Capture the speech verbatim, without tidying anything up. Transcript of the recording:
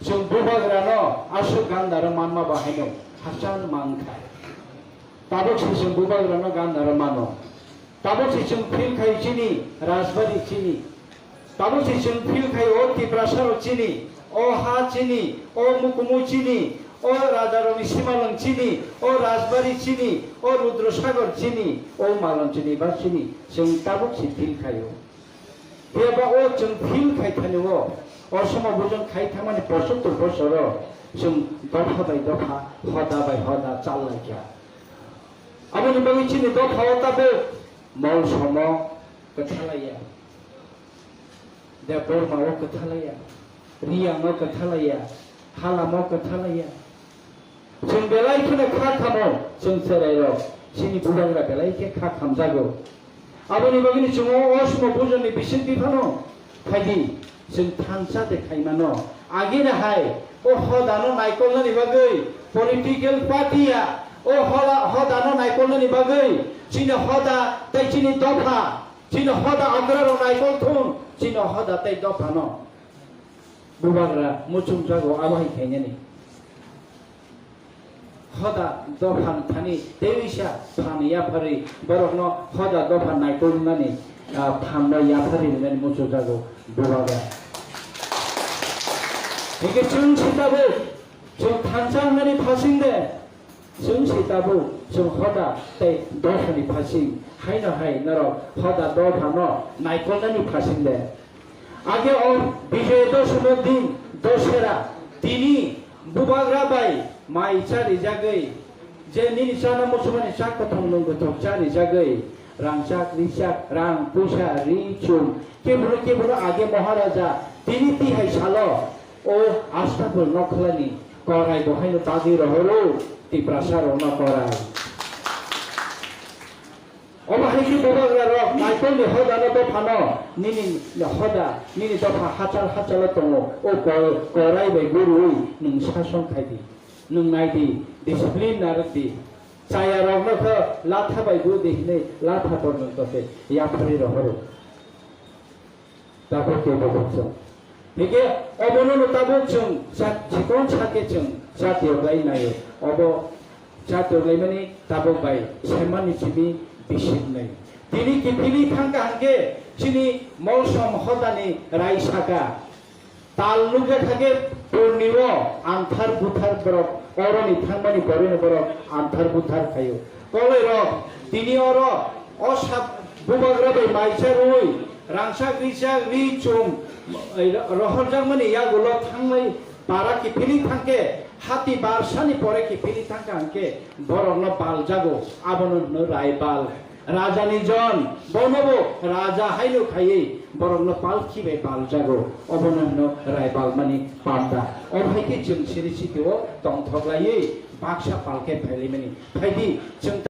Chwng bubagrano aswk gandaro manma bahaino hachal mankha. Tabuk se chwng bubagrano gandaro mano. Tabuk se chwng feel khai chini, Rajbari chini. Tabuk se chwng feel khai o Tiprasarok chini, o ha chini, o mukumu chini, o rajarokni simalwng chini, o Rajbari chini, o Rudrosagar chini, o Malon chini ba chini. Chwng tabuk se feel khaio. Phiya ba o chwng feel khai thani o, o somo bujon khai thangmani pochottor bosoro chwng dopha bai dopha, hoda bai hoda chal lai kha. Aboni bagwi chini dopha o tabuk mol somo kwthalaiya, Debbarma o kwthalaiya, Riyang o kwthalaiya, Halamo kwthalaiya. Chwng belai kheno kha khamo, chwng cherairok, chini bubagra belai khe kha khamjago. Aboni bagwino chwng o osmo bujoni bising biphano phaidi, chwng thansa de khaimano. Agini hai o hodano naikolnani bagwi political party ya o hola-, hodano naikolnani bagwi chini hoda tei chini dopha, chini hoda okrarok naikol thung, chini hoda tei dophano. Bubagra muchungjago abo hai khainani. Hoda dophan thani tewisa phan yapharwi borokno hoda dopha naikolnani, ah, phanno yapharwi rwnani muchungjago bubagra. Hingke chwng se tabuk, chwng thansa wngnani phasing de. Chwng se tabuk, chwng hoda tei dophani phasing, haino hai norok hoda dophano naikolnani phasing de. Age o Bijoy Doshomir din Doshera tini bubagra bai mai cha rijagwi, je nini chana muchumani chak kwthwng nwng kwthwng cha rijagwi, rangchak richak, rang puisa ri chum, keburu keburu age Maharaja tini tihai salo, O Astapur Nokhlani korai bo haino tagwi rohoro, Tiprasa rokno korai. Obo hai khe bubagra rok naikolni hodano dophano nini hoda, nini dopha hachal hachalo tongo. O ko-, korai bai gurui nwng sason khai di, nwng nai di, discipline narwk di. Chaya rokno khe latha bai bu di hinwi latha por nwng tose yapharwi rohoro. Tabuk kebo boksa. Hingke obono no tabuk chwng jat-, chikon sake chwng jatiyo lai nayo. Obo jatiyo laimani tabuk bai semani simi bisik nai. Tini kiphilwi thangkha hingke chini molsom hodani rai saka. Tal nukya thangke purnimo anthar buthar borok oroni thangmani boroni borok anthar buthar khayo. Koloi rok tini oro o sab bubagra bai maisa rwi rangchak rijak ri chum, eh, rohorjakmani yagulo thangnai para kiphilwi thangkhe hati barsani pore kiphilwi thangkha hwnkhe borokno baljago, abono hwno raibal. Rajani jon, bonobo raja haino khaiwi borokno palki bai baljago, obono hwno raibal mani panda. Obo hai khe chwng siri sitio tongthok laiwi baksa palkhe phailaimani. Phaidi chwng